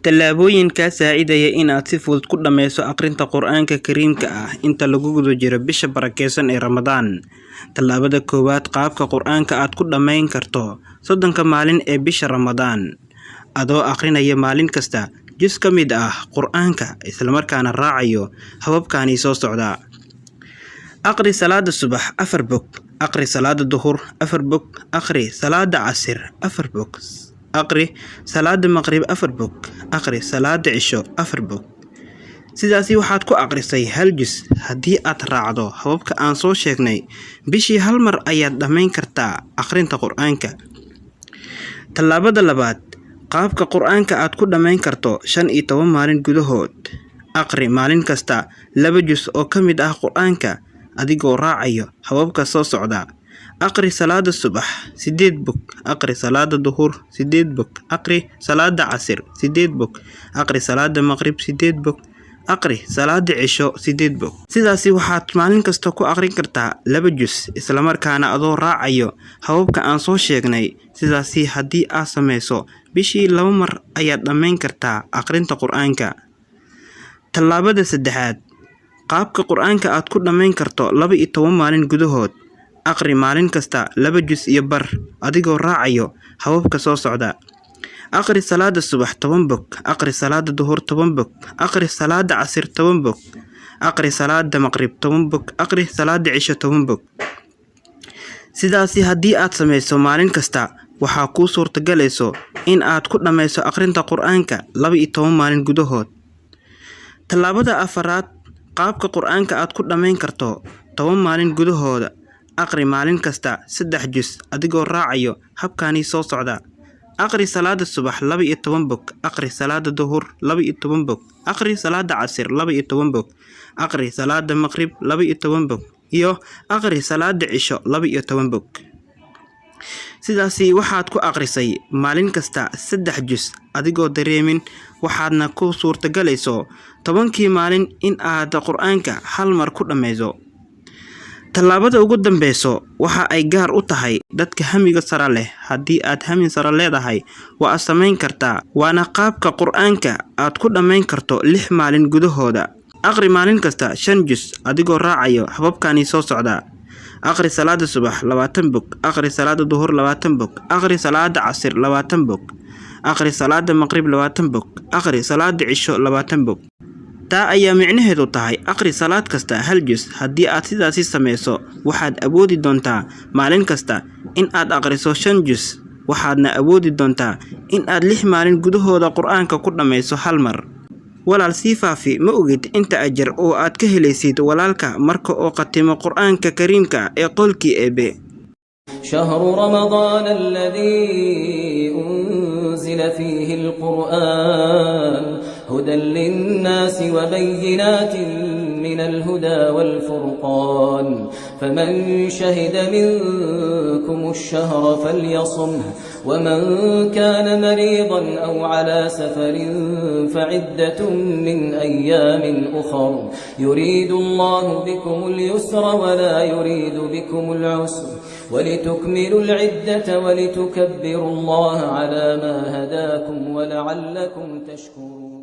Tallaabooyin kaa saacidaya in aad si fudud ku dhammayso akhrinta Qur'aanka Kariimka ah inta lagu guda jiro bisha barakeysan ee Ramadaan. Tallaabada koowaad: qaabka Qur'aanka aad ku dhammayn karto 30-ka maalin ee bisha Ramadaan. Adoo akhrinaya maalin kasta juz ka mid ah Qur'aanka, isla markaana raacayo hababkani soo socda. Akhri salaada subax 4 bog, akhri salaada duhur 4 bog, akhri salaada casir 4 bog, akhri salaada maqrib 4 bog, akhri salaada cisho 4 bog. Sidaasi waxaad ku akhrisay hal juz. Haddii aad raacdo hababka aan soo sheegnay, bishii hal mar ayaad dhammayn kartaa akhrinta Qur'aanka. Tallaabada labaad: qaabka Qur'aanka aad ku dhammayn karto 15 maalin gudahood. Akhri maalin kasta 2 juz oo ka mid ah Qur'aanka adigoo raacayo hababka soo socda. Akhri salaada subax 8 bog, akhri salaada duhur 8 bog, akhri salaada casir 8 bog, akhri salaada maqrib 8 bog, akhri salaada cisho 8 bog. Sidaasi waxaad maalin kasta ku akhrin kartaa 2 juz, isla markaana adoo raacayo hababka aan soo sheegnay. Sidaasi haddii aad samayso, bishii 2 mar ayaad dhammayn kartaa akhrinta Qur'aanka. Tallaabada saddexaad: qaabka Qur'aanka aad ku dhammayn karto 12 maalin gudahood. Akhri maalin kasta 2 juz iyo bar adigoo raacayo hababka soo socda. Akhri salaada subax 10 bog, akhri salaada duhur 10 bog, akhri salaada casir 10 bog, akhri salaada maqrib 10 bog, akhri salaada cisho 10 bog. Sidaasi haddii aad samayso maalin kasta, waxaa kuu suurtagelayso in aad ku dhammayso akhrinta Qur'aanka 12 maalin gudahood. Tallaabada afaraad: qaabka Qur'aanka aad ku dhammayn karto 10 maalin gudahooda. Akhri maalin kasta 3 juz adigoo raacayo habkani soo socda. Akhri salaada subax 12 bog, akhri salaada duhur 12 bog, akhri salaada casir 12 bog, akhri salaada maqrib 12 bog, iyo akhri salaada cisho 12 bog. Sidaasi waxaad ku akhrisay maalin kasta 3 juz adigoo dareemin, waxaadna ku suurtagelayso 10-kii maalin in aad Qur'aanka hal mar ku dhammayso. Tallaabada ugu dambeyso waxa ay gaar u tahay dadka hamiga sare leh. Haddii aad hami sare leedahay, waa aad samayn kartaa, waana qaabka Qur'aanka aad ku dhammayn karto 6 maalin gudahooda. Akhri maalin kasta 5 juz adigoo raacayo hababkani soo socda. Akhri salaada subax 20 bog, akhri salaada duhur 20 bog, akhri salaada casir 20 bog, akhri salaada maqrib 20 bog, akhri salaada cisho 20 bog. Taa ayaa micnaheedu tahay akhri salaad kasta hal juz. Haddii aad sidaasi samayso, waxaad awoodi doontaa maalin kasta in aad akhriso 5 juz, waxaadna awoodi doontaa in aad 6 maalin gudahooda Qur'aanka ku dhammayso hal mar. Walaal, sii faafi. Ma ogid inta ajar oo aad ka helaysid walaalka marka oo khatimo Qur'aanka Kariimka ee qolkii Eebe. شهر رمضان الذي أنزل فيه القرآن هدى للناس وبينات من الهدى والفرقان، فمن شهد منكم الشهر فليصمه، ومن كان مريضا أو على سفر فعدة من أيام أخر، يريد الله بكم اليسر ولا يريد بكم العسر، ولتكملوا العدة ولتكبروا الله على ما هداكم ولعلكم تشكرون.